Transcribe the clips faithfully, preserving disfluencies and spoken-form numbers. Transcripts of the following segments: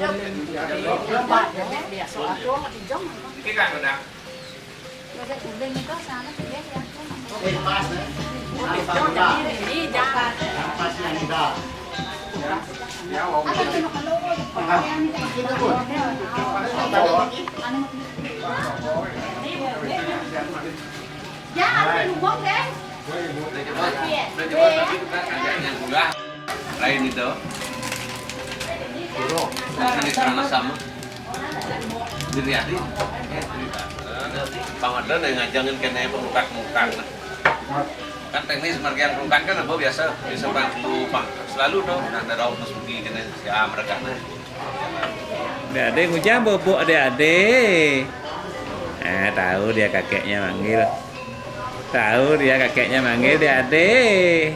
Ini kan udah. Udah cepet, udah cepet, tapi kan ada yang gula. Lain itu. Ini sama-sama. Dilihat. Pang ada yang ngajangin kena pengukak-ngukak. Kan teknis margi yang pengukak kan apa biasa, bisa bantu pang selalu dong. Nah, ada daun masuki kena si mereka nah. Adik-adik, ngujang bobok adik-adik. Ah, tahu dia kakeknya manggil. Tahu dia kakeknya manggil dia adik.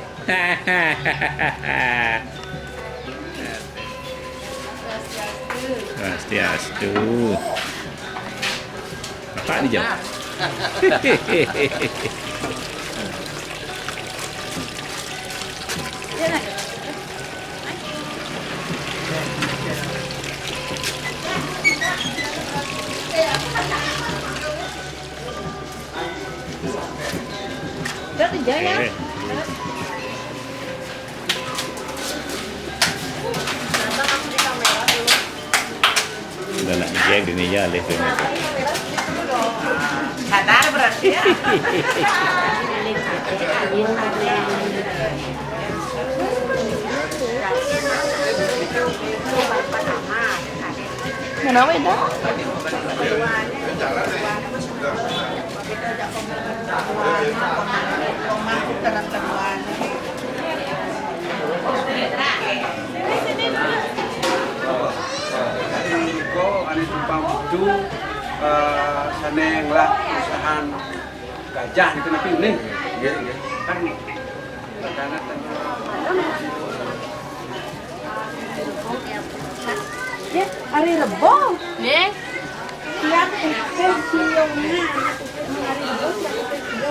Swastiastu. Bapak dijawab. Udah kerja ya? Oke. Udah nak dia gini ya, lihat ini. Sadar berarti ya. Kenapa itu? Iko ane tumpang itu, eh, sana yang lah usahaan gajah itu nanti ini. Iya, iya. Kan nih. Ya, hari Rebo. Nggih. Siap, eh, siungna, anak itu hari Rebo, siap, eh, siungna.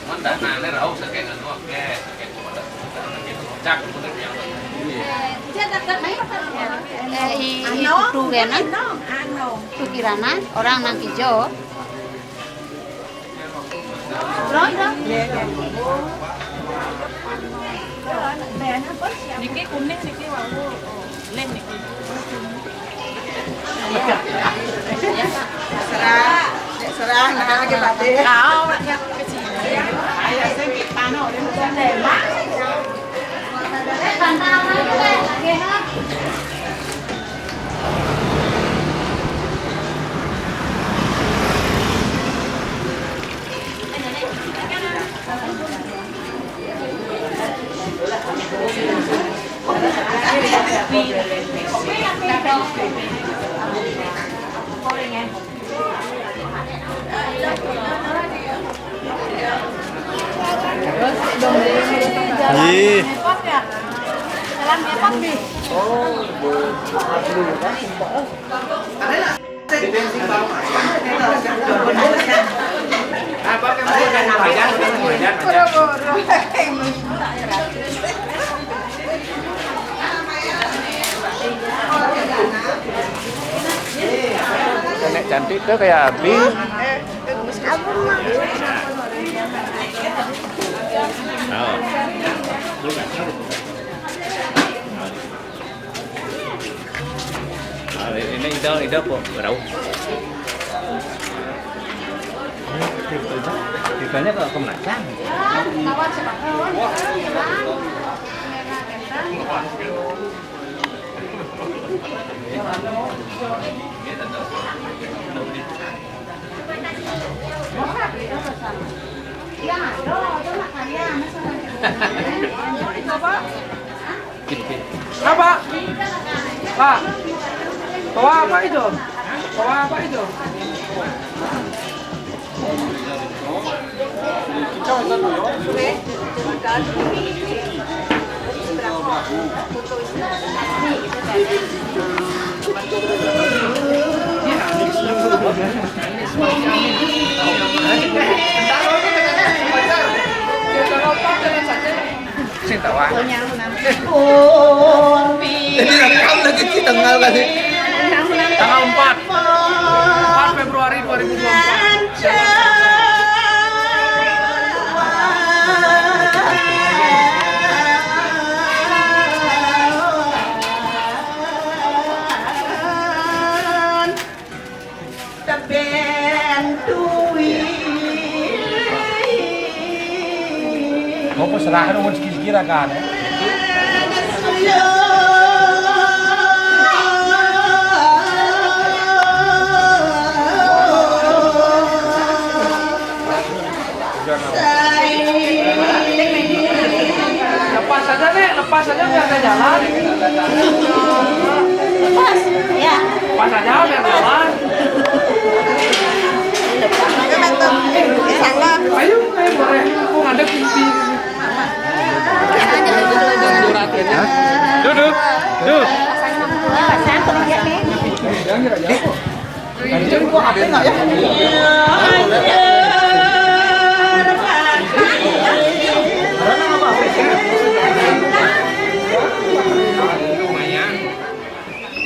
Mun dah nane rauh saking anu, oke, saking cak, bener ya. Eh, i, i Ano, kudu kena. Ano, ano. Kudu kirana, orang nang ijo. Niki kuning niki wau. Leh niki. Serah, serah nah lagi pade. Kau ya kecil. Ayo sing kita no. Ih. Nenek cantik tuh kayak Abi. Oh. Ah, ini Ida, Ida kok rauh. Ceritanya kok kemanasan? Apa? Pak, bawa apa itu? Bawa apa itu? Ini rekam lagi, Ci, tanggal kasih. Tanggal empat. Empat Februari dua ribu dua puluh empat. Teben duwi. Apa serah nu mun sekira-kira kan? Lepas saja, Nek, lepas saja biar ada jalan. Lepas, ya. Lepas saja biar ada jalan. Lepas saja, Tante. Di sana. Ayo, ayo, boleh. Aku ngadep di sini. Hah? Duh, duh, duh. Lepas sana, Nek.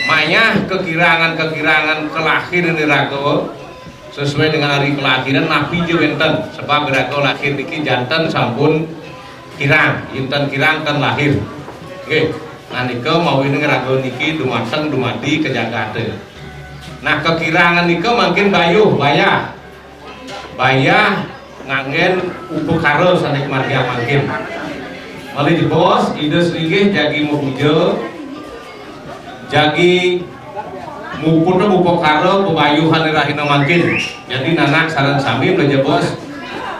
Mayah kekirangan-kekirangan kelahiran iraga sesuai dengan hari kelahiran napi ja wenten, sebab iraga lahir niki janten sampun kirang, janten kirang ten lahir. Nggih. Nah, nika mawinan raga niki dumateng dumadi ka jagate. Nah, kakirangan nika mangkin bayuh, bayah. Bayah nganggen upakara sane kamargiang mangkin. Malih jebos, Ida Seringgih jagi mapuja, jagi muputna upakara bebayuhan rahina mangkin. Jadi nanak sareng sami malih jebos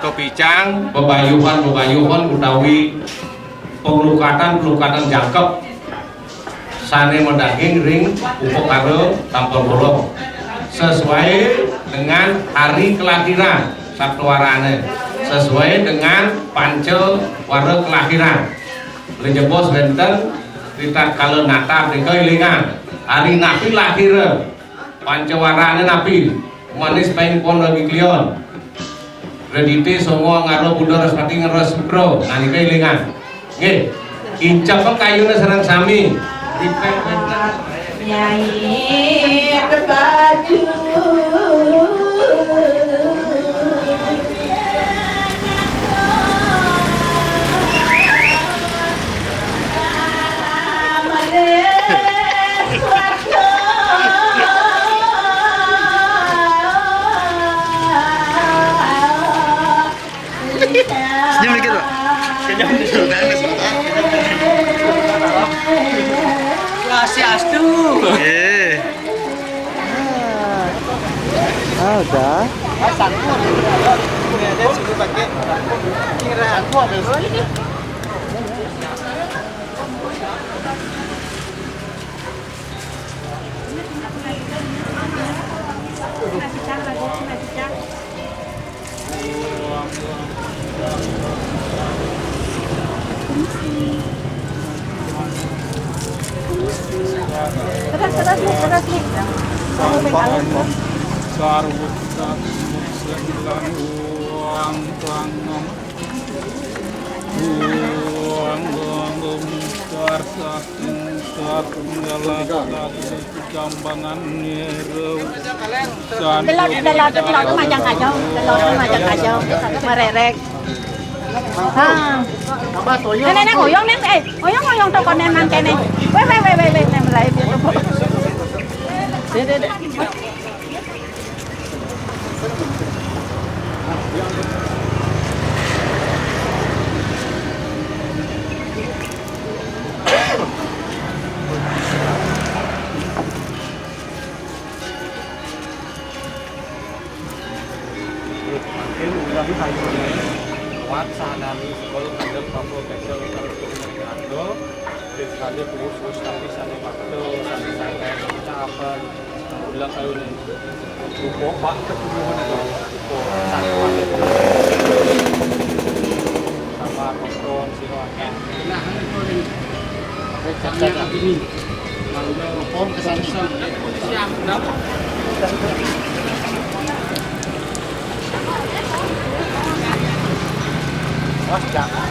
kapicang bebayuhan-bebayuhan utawi panglukatan-panglukatan jangkep sane madaging ring upakara tampal bolong sesuai dengan hari kelahiran satwarane, sesuai dengan panca wara kelahiran. Malih jebos wenten ritatkala natar nika elingan hari napi lahir, pancawarane napi, manis paing pon lagi klion. Redite Songo Anggara Buda Raspati Ngara Sukra. Nah, nika elingan. Nggih. Kincep kayune sareng sami. Ripek wenten. Nyai baju. Senyum dikit, Pak. Senyum dikit. Swastiastu. Oke. Ah, udah. Terus, terus, nih, terus, nih. Sarwa Delok, delok, delok, majang kajau, delok, majang kajau, mererek. Ha. Nenek, nenek, ngoyong, nih, eh, ngoyong, ngoyong, toko nenek, kene. Weh, weh, weh, weh, weh, nek melayu, ya, toko. Dek, dek, dek. Mangkin ulah kayu kuat sahanami sekolah kandel papa kecil karo turun kandel. Dek kade kurus-kurus tapi sane makta, sane santai, sane cahapan. Ulah kayu nih. Rupok bak keturunan itu. Rupok satu pakai. Sama kontrol siro akeh. Nah, itu nih. Sampai ini. Lalu rupok ke sana. Siap, siap. Awas, jangan.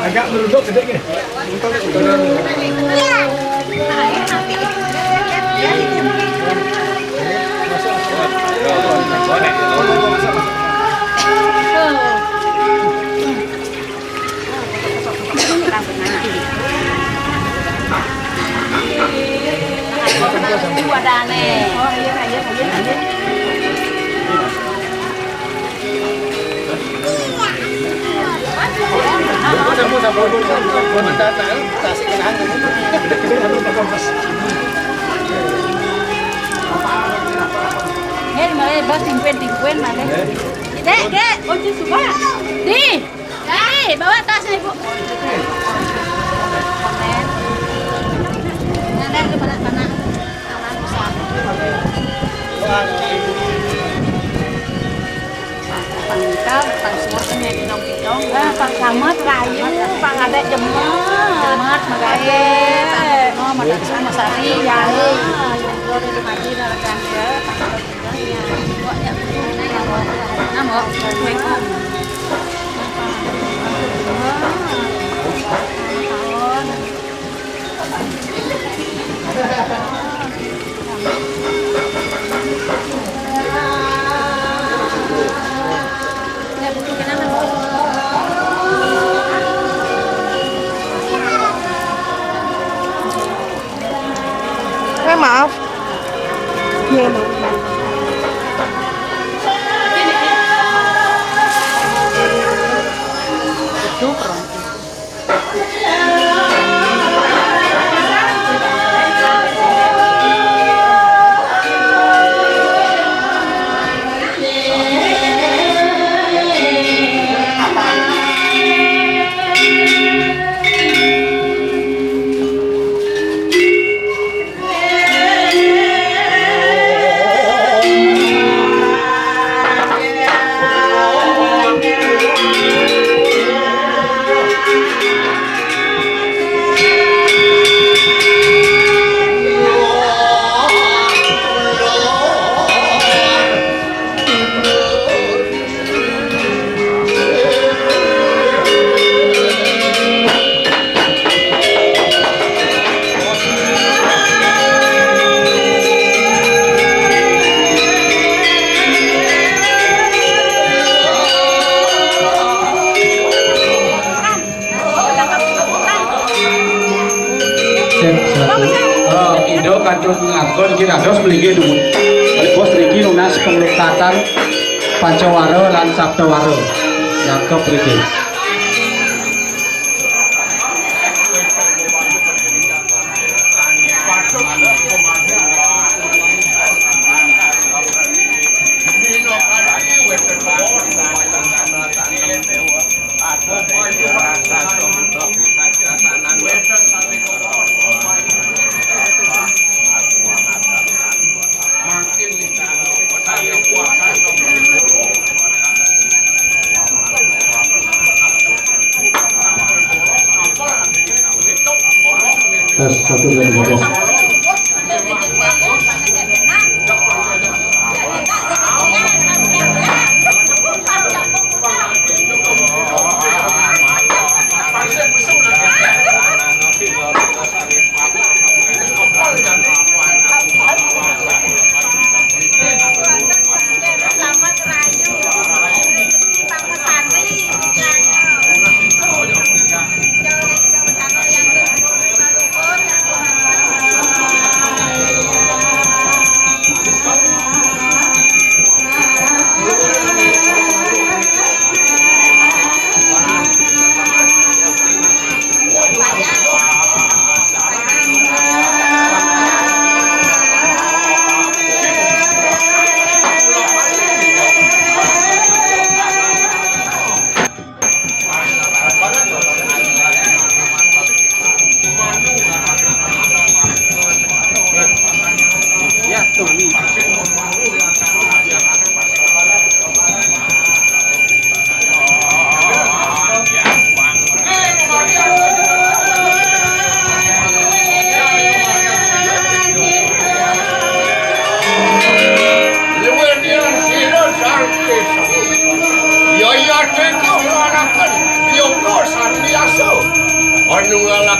Agak meruduk sedikit. Hei, malah bos tingkuen-tingkuen malah. Dek, dek, kunci semua. Di. Hei, bawa tasnya, Ibu. Ada di mana tanah? Pang Mika, Pang Sumur kan jadi dong-dong. Ah, Pang Samet, Rayu, Pang Adek Jemet. Jemet, Magaye, Pang Kuno, Madan Sari, ya. Yang udah di Maji, Narakan, ya. Nambah, Assalamualaikum. Eh, maaf. Iya, maaf. Itu perang. Cek satu. Eh, Indo kantun ngakon kirados mligi dumun. Bos niki nunas penglukatan Pancawara lan Saptawara. Jangkep niki. Tes, satu, dua, tiga, tes.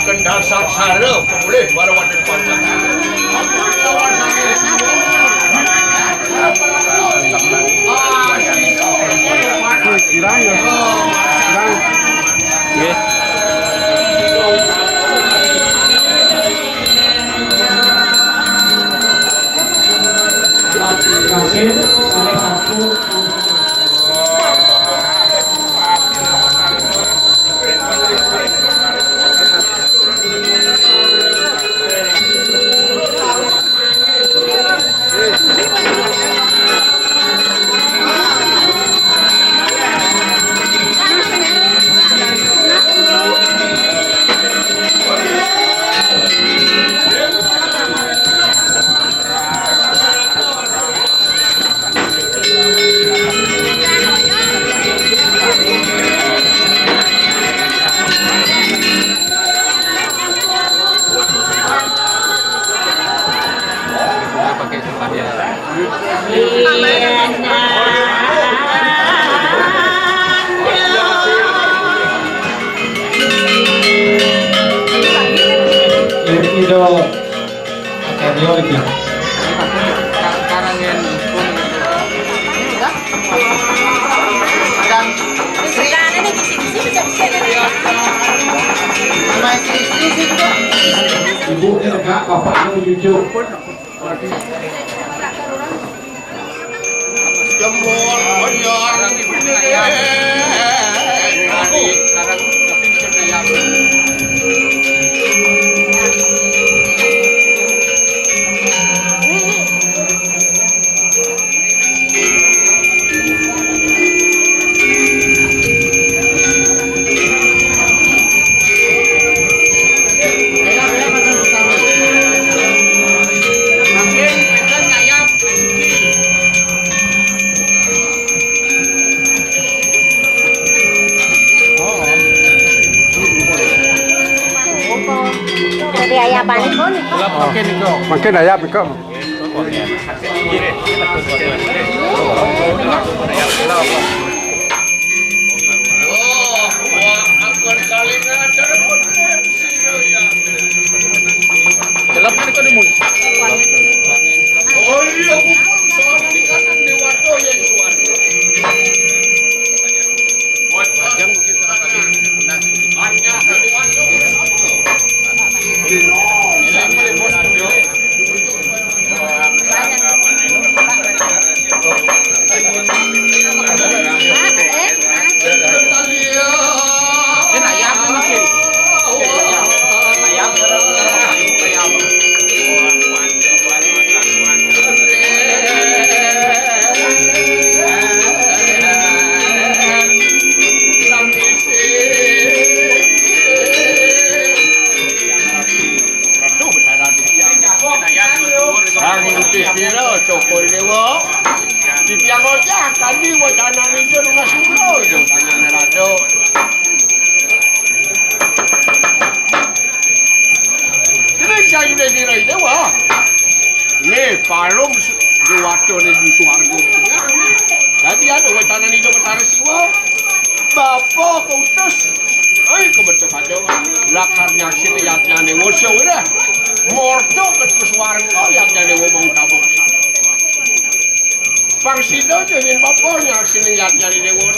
Dasar sare boleh baru ada depan. Kirang ya. Kirang. Nggih. Kasih salah satu. Pakai sembah ya. Ido. Oke, dia lagi. Sekarang yang Ibu, ini, Kak, bapaknya cucu. Jempol, onyol. Jadi ayah panik pun. Makin ayah pikir. Dalam ini kau dimun. Oh iya, kumpul soal ini kan Dewata yang suara. Buat jam mungkin salah kali. Nah, banyak Dewata yang sama. Ini yang paling bos. Kang Putih Pira, Cokor Dewa. Titiang Ojah, tadi wacana ninja lunas ulo, jeung tanyane rada. Sini saya udah dirai Dewa. Nih, parum Dewata di swarga. Tadi ada wacana ninja Betara Siwa. Bapa kautus. Ai, kebetulan lakar nyaksi yatnya Dewa sing udah. Morto ke swarga yatnya Dewa mau tabok. Pang sida nyen bapa nyaksi yatnya Dewa.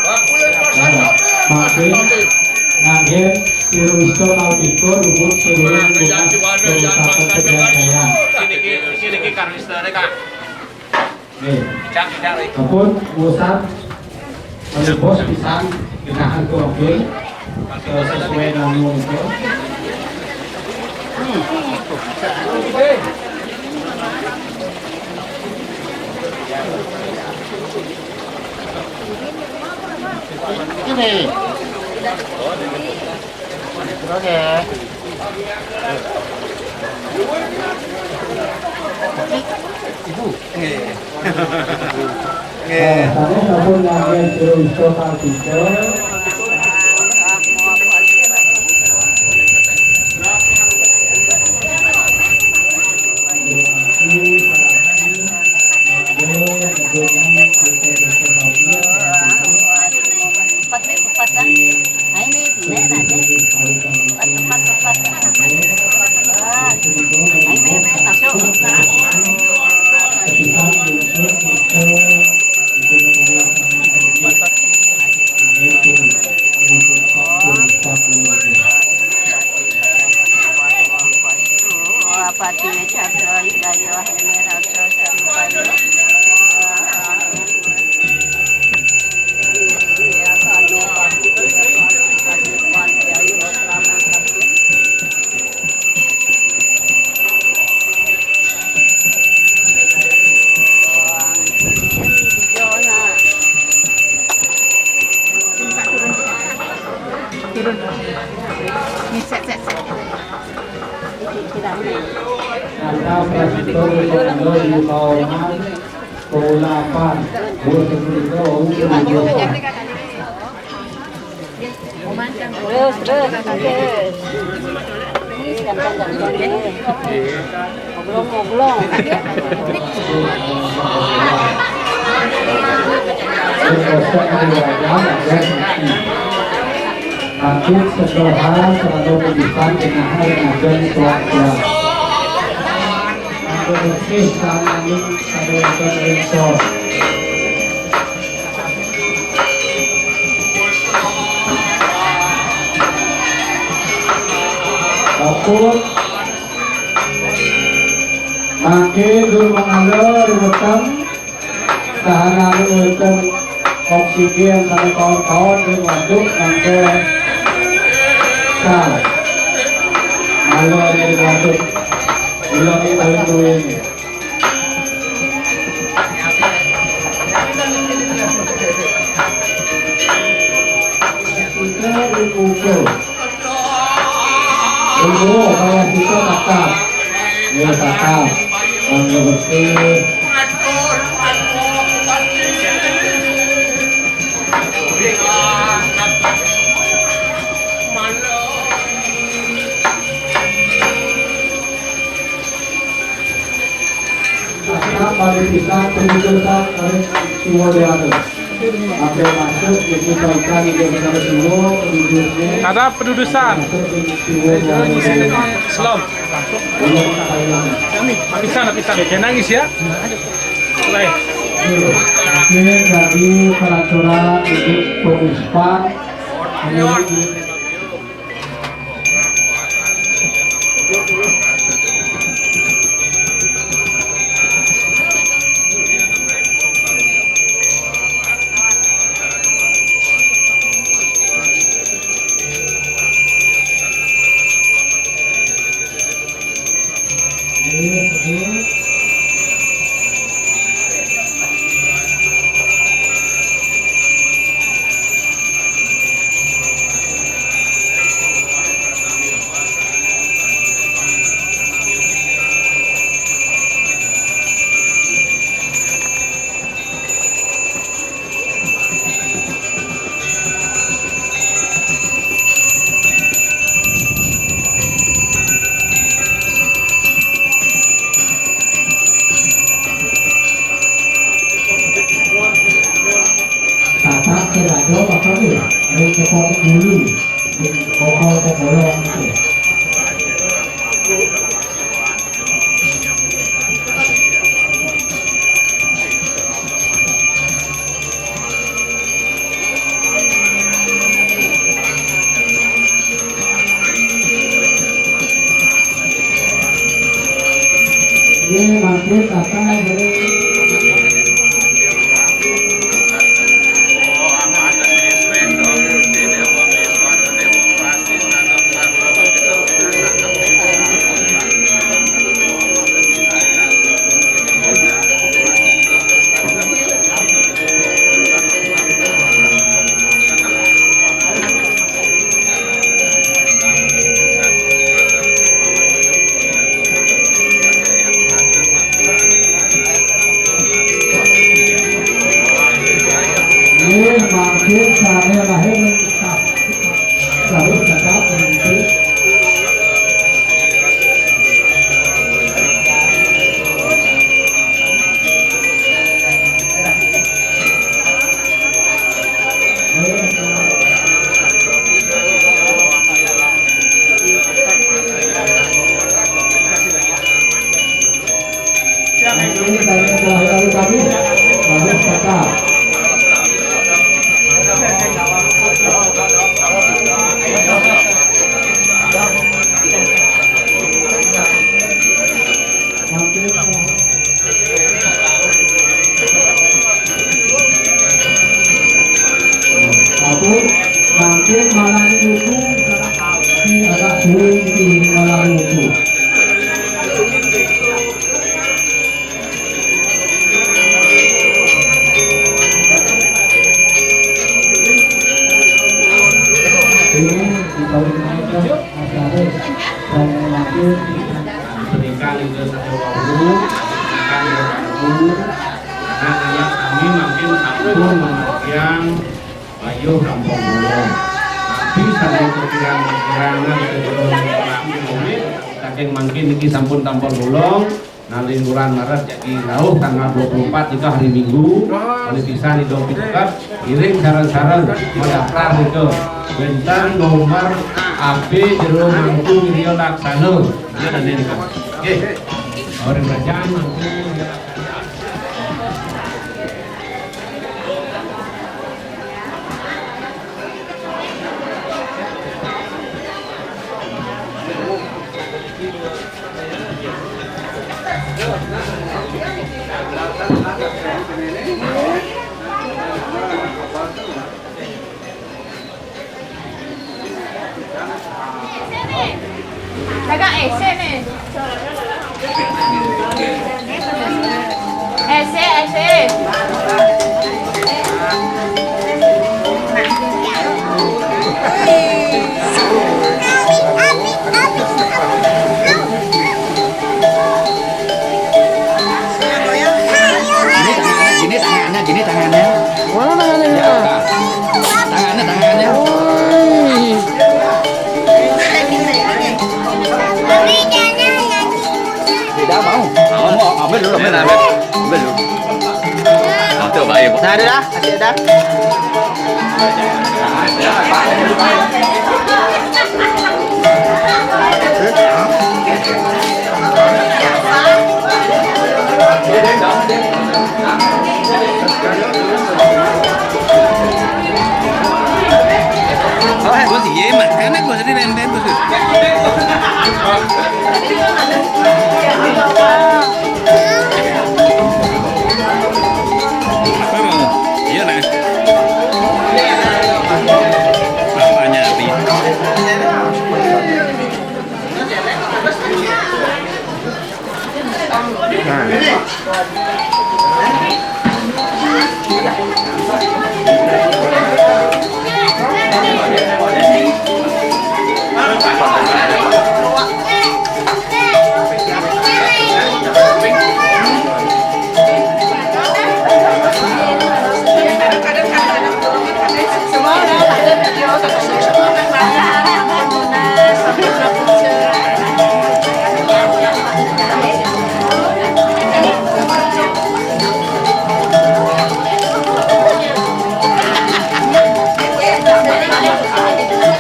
Aku lepas sampai. Makin nganggen Sirwista Kalpika rubut Sirwin Bukas Kabupaten Pejah Jaya. Niki, niki, niki karwistane, Kak. Nggih. Ampun, Ustaz. Bos pisan, kita hantu oke. Sesuai dengan itu. Ini. Oke. Ibu. Nggih. Nggih. Nah, sampun ngangge terus total tiga. Empat, empat, Ada prasito di Pangalo di Paungan, Paulapan, Bos Sumito, Terus, terus, terus. Ini gampang-gampang ini. Ngobrol-ngobrol. Hampir sedoha selalu melipat dengan hari ngajar suatu. Hampir bersih sama ini pada waktu rinso. Kaput. Mangke dur mangalo di weteng. Saha anu wonten oksigen pada kawan-kawan di waduk mangke. Sah. Malo di waduk. Ulang tahun duwe. Kita dipukul. Ibu, kalau kita tatap. Ya, tatap. Kalau bersih. Karena pada kita keputusan oleh Siwo Dewata. Sampai masuk di kita ikan di kita Siwo, penduduknya. Ada pendudusan. Masuk di Siwo Dewata. Selom. Belum ketahuan. Kami, habisan, habisan. Jangan nangis ya. Baik. Oke, jadi peraturan untuk penguspan. Tapak kira-kira apa nih? Ada tepung dulu. Kokol-kokolong itu. Ini mampir apa boleh? Pendidikan itu satu waktu, pendidikan itu waktu. Nah, anak kami mungkin sampun memegang Ayo tampung bolong. Tapi saking kekurangan-kekurangan sebelum kami covid, saking mangkin niki sampun tampung bolong. Nah, ring bulan Maret jadi rauh tanggal dua puluh empat itu hari Minggu. Oleh bisa nih dong, iring sareng-sareng mendaftar itu. Bentang nomor A P jero mangku Rio Laksana. Iya, dan ini, Kak. Oke. Orang kerajaan mangku Rio Laksana. Jaga ese nih. Ese, ese. Gini tangannya, gini tangannya, gini tangannya. Mana tangannya? Ya, nah. Tangannya, tangannya. Woi. Tidak mau. Mau, mau, ambil dulu, ambil, ambil. Ambil dulu. Satu, baik. Nah, ada dah. Ada dah. Bos, iya, makan, bos, ini nenten terus. Apa mau? Iya, nah. Apanya, Pi? Nah.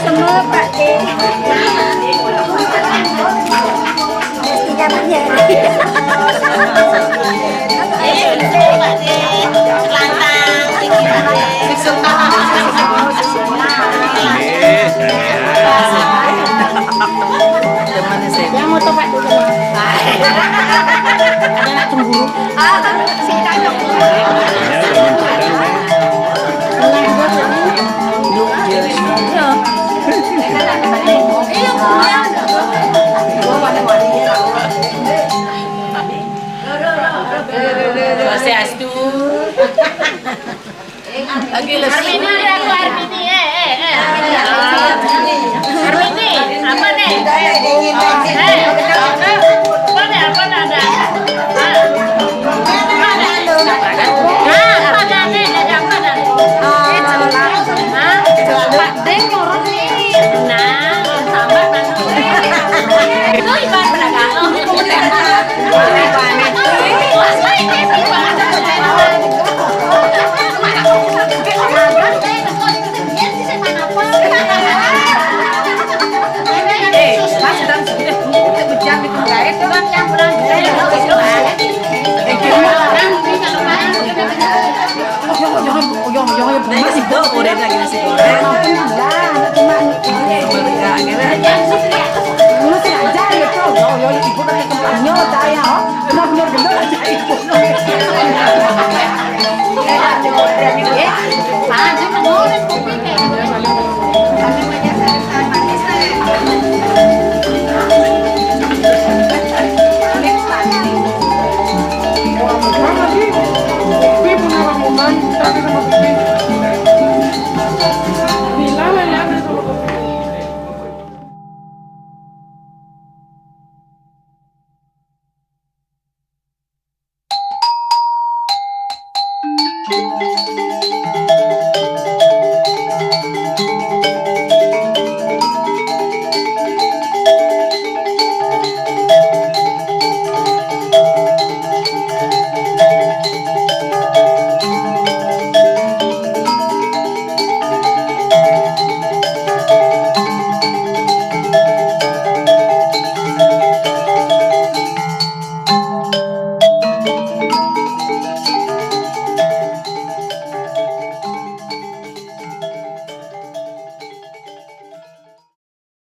Semua, Pak. Yang mau tempat dulu. Ada nak cemburu. Ah, si Cak cemburu. Swastiastu. Lagi lesu. Armini, aku Armini, eh, eh, eh. Armini, apa nih? Eh, apa nih, apa nih ada? Nah, apa nih? Ada apa nih? Hah? Pak Deng, orang nih. Nah, sabar, Bang. Itu ibarat pedagang. Eh, Mas, udah, udah, udah, bejam itu, guys. Udah, yang pulang. Eh, jangan, jangan, jangan, jangan, masih bau, udah lagi nasi goreng. Ampun lah, cuma ini. Lu sengaja gitu. Yo, yo, ibu pakai tempatnya, saya, oh. Benar-benar, benar aja ibu. Eh, maju menurun, kopi kayak gitu. Tapi banyak sayur-sayur manis, eh. Kopi punya rambutan, tapi sama kopi.